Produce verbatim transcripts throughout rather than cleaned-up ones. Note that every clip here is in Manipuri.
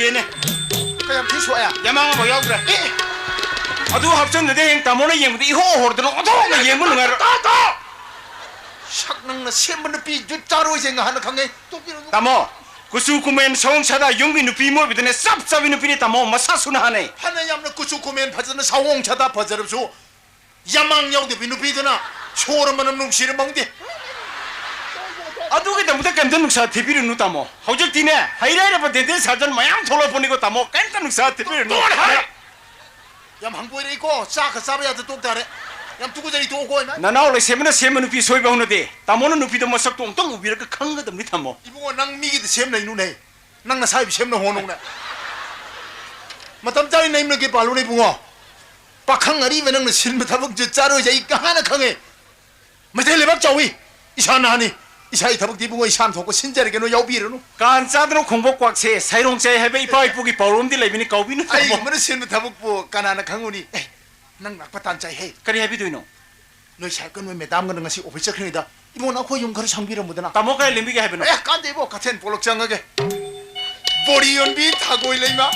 ꯌꯦꯅꯦ꯫ ꯀꯌꯥꯝ ꯊꯤ ꯁꯣꯛꯑꯦ? ꯌꯥꯃꯥꯡ ꯑꯃ ꯌꯥꯎꯗ꯭ꯔꯦ꯫ ꯑꯦ! ꯑꯗꯨ ꯍꯥꯞꯆꯟꯗꯗꯤ ꯍꯌꯦꯡ ꯇꯥꯃꯣꯅ ꯌꯦꯡꯕꯗ ꯏꯍꯣ ꯍꯣꯔꯗꯅ ꯑꯣꯟꯊꯣꯛꯅ ꯌꯦꯡꯕ ꯅꯨꯡꯉꯥꯏꯔꯣꯏ꯫ ꯇꯣ, ꯇꯣ! ꯁꯛ ꯅꯪꯅ ꯁꯦꯝꯕ ꯅꯨꯄꯤ ꯖꯨꯠ ꯆꯥꯔꯣꯏꯁꯦ ꯉꯍꯥꯟꯅ ꯈꯪꯉꯦ꯫ ꯇꯣꯛꯄꯤꯔꯣ꯫ ꯇꯥꯃꯣ, ꯀꯨꯆꯨ ꯀꯨꯃꯦꯟ ꯁꯑꯣꯡ ꯁꯥꯗꯥ ꯌꯨꯝꯒꯤ ꯅꯨꯄꯤ ꯑꯃ ꯑꯣꯏꯕꯗꯅꯦ ꯆꯞ ꯆꯥꯕꯤ ꯅꯨꯄꯤꯅꯤ ꯇꯥꯃꯣ, ꯃꯁꯥ ꯁꯨꯅ ꯍꯥꯟꯅꯩ꯫ ꯐꯅ ꯌꯥꯝꯅ ꯀꯨꯆꯨ ꯀꯨꯃꯦꯟ ꯐꯖꯅ ꯁꯑꯣꯡ ꯁꯥꯗꯥ ꯐꯖꯔꯕꯁꯨ ꯌꯥꯃꯥꯡ ꯌꯥꯎꯗꯕꯤ ꯅꯨꯄꯤꯗꯨꯅ ꯁꯣꯔ ꯃꯅꯝ ꯅꯨꯡꯁꯤꯔ ꯃꯪꯗꯦ꯫ ꯑꯗꯨꯒꯤꯗꯃꯛꯇ ꯀꯩꯝꯇ ꯅꯨꯡꯁꯥ ꯊꯤꯕꯤꯔꯨꯅꯨ ꯇꯥꯃꯣ꯫ ꯍꯧꯖꯤꯛꯇꯤꯅꯦ ꯍꯩꯔꯩꯔꯕ dental surgeon ꯃꯌꯥꯝ ꯊꯣꯛꯂꯛꯄꯅꯤꯀꯣ ꯇꯥꯃꯣ, ꯀꯩꯝꯇ ꯅꯨꯡꯁꯥ ꯊꯤꯕꯤꯔꯨꯅꯨ꯫ ꯇꯣꯛꯑꯣ ꯍꯥꯏ! ꯌꯥꯝ ꯍꯪꯒꯣꯏꯔꯛꯏꯀꯣ, ꯆꯥꯛꯀ ꯆꯥꯕ ꯌꯥꯗ ꯇꯣꯛ ꯇꯥꯔꯦ꯫ ꯌꯥꯝ ꯇꯨꯀꯠꯆꯔꯤ, ꯇꯣꯛꯑꯣꯀꯣ ꯏꯃꯥ꯫ ꯅꯅꯥꯎ ꯂꯩꯁꯦꯝꯕꯅ ꯁꯦꯝꯕ ꯅꯨꯄꯤ ꯁꯣꯏꯕ ꯍꯧꯅꯗꯦ꯫ ꯇꯥꯃꯣꯅ ꯅꯨꯄꯤꯗꯣ ꯃꯁꯛꯇꯣ ꯑꯃꯨꯛꯇꯪ ꯎꯕꯤꯔꯒ ꯈꯪꯒꯗꯕꯅꯤ ꯇꯥꯃꯣ꯫ ꯏꯕꯨꯡꯉꯣ, ꯅꯪ ꯃꯤꯒꯤꯗ ꯁꯦꯝ ꯂꯩꯅꯨꯅꯦ꯫ ꯅꯪ ꯅꯁꯥꯏꯕꯨ ꯁꯦꯝꯅ ꯍꯣꯠꯅꯧꯅꯦ꯫ ꯃꯇꯝ ꯆꯥꯔꯤ ꯅꯌꯨꯝꯅ ꯀꯦ ꯄꯥꯜꯂꯨꯅꯦ ꯏꯕꯨꯡꯉꯣ꯫ ꯄꯥꯈꯪ ꯑꯔꯤꯕ ꯅꯪꯅ ꯁꯤꯟꯕ ꯊꯕꯛꯁꯦ ꯆꯥꯔꯣꯏꯁꯦ ꯑꯩ ꯀꯍꯥꯟꯅ ꯈꯪꯉꯦ꯫ ꯃꯩꯇꯩ ꯂꯩꯕꯥꯛ ꯆꯥꯎꯏ꯫ ꯏꯁꯥꯅ ꯍꯥꯅꯤ꯫ ꯏꯁꯥꯒꯤ ꯊꯕꯛꯇꯤ ꯏꯕꯨꯡꯉꯣ ꯏꯁꯥꯅ ꯊꯣꯛꯄ ꯁꯤꯟꯖꯔꯒꯦ, ꯅꯣꯏ ꯌꯥꯎꯕꯤꯔꯅꯨ꯫ ꯀꯥꯟ ꯆꯥꯗꯅ ꯈꯣꯡꯕ ꯀ꯭ꯋꯥꯛꯁꯦ ꯁꯩꯔꯣꯡ ꯆꯥꯏ ꯍꯥꯏꯕ ꯏꯄꯥ ꯏꯄꯨꯒꯤ ꯄꯥꯎꯔꯧ ꯑꯃꯗꯤ ꯂꯩꯕꯅꯤ, ꯀꯥꯎꯕꯤꯅꯨ ꯇꯥꯃꯣ꯫ ꯑꯩꯒꯨꯝꯕꯅ ꯁꯤꯟꯕ ꯊꯕꯛꯄꯨ ꯀꯅꯥꯅ ꯈꯪꯉꯨꯅꯤ? ꯑꯦ, ꯅꯪ ꯂꯥꯛꯄ ꯇꯥꯟ ꯆꯥꯏ ꯍꯦ꯫ ꯀꯔꯤ ꯍꯥꯏꯕꯤꯗꯣꯏꯅꯣ? ꯅꯣꯏ ꯁꯥꯍꯦꯕꯀ ꯅꯣꯏ ꯃꯦꯗꯥꯝꯒꯅ ꯉꯁꯤ ꯑꯣꯐꯤꯁ ꯆꯠꯈ꯭ꯔꯤꯉꯩꯗ ꯏꯕꯨꯡꯉꯣ ꯑꯩꯈꯣꯏ ꯌꯨꯝ ꯈꯔ ꯁꯪꯕꯤꯔꯝꯃꯨꯗꯅ꯫ ꯇꯥꯃꯣ ꯀꯥꯏ ꯂꯦꯡꯕꯤꯒꯦ ꯍꯥꯏꯕꯅꯣ? ꯑꯦ, ꯀꯥꯟꯗꯦ ꯏꯕꯣ, ꯀꯩꯊꯦꯜ ꯄꯣꯂꯛ ꯆꯪꯉꯒꯦ꯫ ꯕꯣꯔꯤ ꯌꯣꯟꯕꯤ ꯊꯥꯒꯣꯏ ꯂꯩꯃ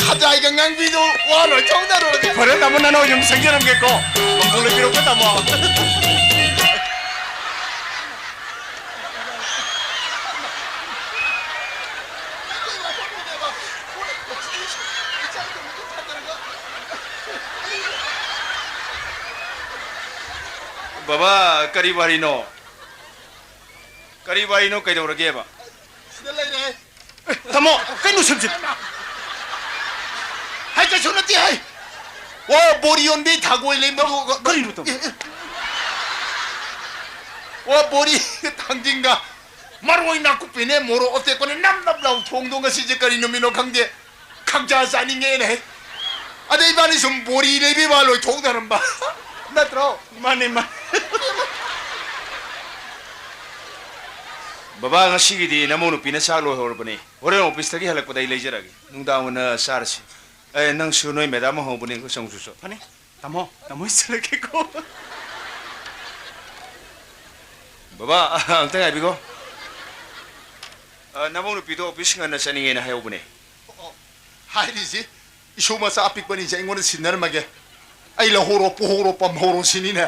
ꯈꯖꯥꯏꯒ ꯉꯥꯡꯕꯤꯗꯣ ꯋꯥ ꯂꯣꯏ ꯊꯣꯛꯅꯔꯨꯔꯒꯦ꯫ ꯐꯔꯦ ꯇꯥꯃꯣ, ꯅꯅꯥꯎ ꯌꯨꯝ ꯁꯪꯖꯔꯝꯒꯦꯀꯣ꯫ ꯃꯪꯒꯣꯜ ꯂꯩꯕꯤꯔꯣꯀꯣ ꯇꯥꯃꯣ꯫ ꯕꯕꯥ, ꯀꯔꯤ ꯋꯥꯔꯤꯅꯣ? ꯀꯔꯤ ꯋꯥꯔꯤꯅꯣ? ꯀꯩꯗꯧꯔꯒꯦꯕ? ꯁꯤꯗ ꯂꯩꯔꯦ꯫ ꯇꯥꯃꯣ, ꯀꯩꯅꯣ ꯁꯤꯕꯨ? ꯍꯥꯏ, ꯀꯩꯁꯨ ꯅꯠꯇꯦ ꯍꯥꯏ꯫ ꯑꯣ, ꯕꯣꯔꯤ ꯌꯣꯟꯕꯤ ꯊꯥꯒꯣꯏ ꯂꯩꯃ꯫ ꯀꯔꯤꯅꯣ ꯇꯥꯃꯣ? ꯑꯦ, ꯑꯦ꯫ ꯑꯣ, ꯕꯣꯔꯤ ꯊꯥꯡꯖꯤꯡꯒ ꯃꯔꯣꯏ ꯅꯥꯀꯨꯞꯄꯤꯅꯦ, ꯃꯣꯔꯣꯛ ꯑꯇꯦꯛꯄꯅꯦ, ꯅꯞ ꯅꯞ ꯂꯥꯎ ꯊꯣꯡꯗꯣ ꯉꯁꯤꯁꯦ ꯀꯔꯤ ꯅꯨꯃꯤꯠꯅꯣ ꯈꯪꯗꯦ꯫ ꯈꯪꯆꯥ ꯆꯥꯅꯤꯡꯉꯦꯅ ꯍꯦꯛ꯫ ꯑꯗꯩ ꯏꯕꯥꯅꯤ ꯁꯨꯝ ꯕꯣꯔꯤ ꯂꯩꯕꯤ ꯋꯥ ꯂꯣꯏꯊꯣꯛꯅꯔꯝꯕ꯫ ꯅꯠꯇ꯭ꯔꯣ? ꯃꯥꯅꯦ, ꯃꯥꯅꯦ꯫ ꯕꯕꯥ, ꯉꯁꯤꯒꯤꯗꯤ ꯅꯃꯧ ꯅꯨꯄꯤꯅ ꯆꯥꯛ ꯂꯣꯏꯍꯧꯔꯕꯅꯦ꯫ ꯍꯣꯔꯦꯟ ꯑꯣꯐꯤꯁꯇꯒꯤ ꯍꯜꯂꯛꯄꯗ ꯑꯩ ꯂꯩꯖꯔꯛꯑꯒꯦ꯫ ꯅꯨꯡꯗꯥꯡ ꯑꯣꯏꯅ ꯆꯥꯔꯁꯤ꯫ ꯑꯦ, ꯅꯪꯁꯨ ꯅꯣꯏ ꯃꯦꯗꯥꯝ ꯍꯧꯕꯅꯦ, ꯑꯩꯈꯣꯏ ꯆꯪꯉꯨ ꯆꯣ꯫ ꯐꯅꯤ꯫ ꯇꯥꯃꯣ, ꯇꯥꯃꯣ, ꯑꯩ ꯆꯠꯂꯒꯦꯀꯣ꯫ ꯕꯕꯥ, ꯑꯝꯇ ꯉꯥꯏꯕꯤꯈꯣ꯫ ꯑ, ꯅꯃꯧ ꯅꯨꯄꯤꯗꯣ ꯑꯣꯐꯤꯁ ꯉꯟꯅ ꯆꯠꯅꯤꯡꯉꯦꯅ ꯍꯥꯏꯍꯧꯕꯅꯦ꯫ ꯍꯥꯏꯔꯤꯁꯤ, ꯏꯁꯨ ꯃꯆꯥ ꯑꯄꯤꯛꯄꯅꯤꯁꯦ ꯑꯩꯉꯣꯟꯗ ꯁꯤꯟꯅꯔꯝꯃꯒꯦ꯫ ꯑꯩ ꯂꯧꯍꯧꯔꯣ, ꯄꯨꯍꯧꯔꯣ, ꯄꯝꯍꯧꯔꯣ ꯁꯤꯅꯤꯅꯦ꯫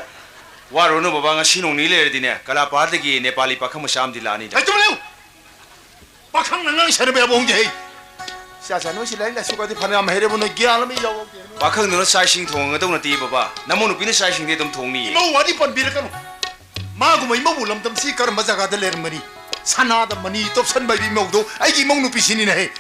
ꯋꯥꯔꯨꯔꯅꯨ ꯕꯕꯥ, ꯉꯁꯤ ꯅꯣꯡ ꯅꯤꯅꯤ ꯂꯩꯔꯗꯤꯅꯦ, ꯀꯂꯥꯄꯥꯍꯥꯔꯗꯒꯤ ꯅꯦꯄꯥꯂꯤ ꯄꯥꯈꯪ ꯃꯆꯥ ꯑꯃꯗꯤ ꯂꯥꯛꯑꯅꯤꯗ꯫ ꯑꯩ ꯇꯨꯃꯤꯟ ꯂꯩꯌꯨ! ꯄꯥꯈꯪꯅ ꯉꯥꯡ ꯁꯦꯟꯅꯕ ꯌꯥꯕ ꯍꯣꯡꯗꯦ ꯍꯩ꯫ ꯏꯆꯥꯆꯥ, ꯅꯣꯏꯁꯤ ꯂꯥꯏꯔꯤꯛ ꯂꯥꯏꯁꯨꯒꯗꯤ ꯐꯅꯌꯥꯝ ꯍꯩꯔꯕ, ꯅꯣꯏ ꯒ꯭ꯌꯥꯟ ꯑꯃ ꯌꯥꯎꯔꯛꯇꯦ꯫ ꯄꯥꯈꯪꯗꯨꯅ ꯆꯥꯛ ꯏꯁꯤꯡ ꯊꯣꯡꯉꯒꯗꯧ ꯅꯠꯇꯦ ꯕꯕꯥ, ꯅꯃꯧ ꯅꯨꯄꯤꯅ ꯆꯥꯛ ꯏꯁꯤꯡꯗꯤ ꯑꯗꯨꯝ ꯊꯣꯡꯅꯤꯌꯦ꯫ ꯏꯃꯧ ꯋꯥꯗꯤ ꯄꯟꯕꯤꯔꯛꯀꯅꯨ꯫ ꯃꯥꯒꯨꯝꯕ ꯏꯃꯧꯕꯨ ꯂꯝꯗꯝꯁꯤ ꯀꯔꯝꯕ ꯖꯒꯥꯗ ꯂꯩꯔꯝꯒꯅꯤ? ꯁꯅꯥꯗ ꯃꯅꯤ ꯇꯣꯞꯁꯟꯕ ꯍꯥꯏꯕ ꯏꯃꯧꯗꯣ ꯑꯩꯒꯤ ꯏꯃꯧ ꯅꯨꯄꯤꯁꯤꯅꯤꯅꯦ ꯍꯦ꯫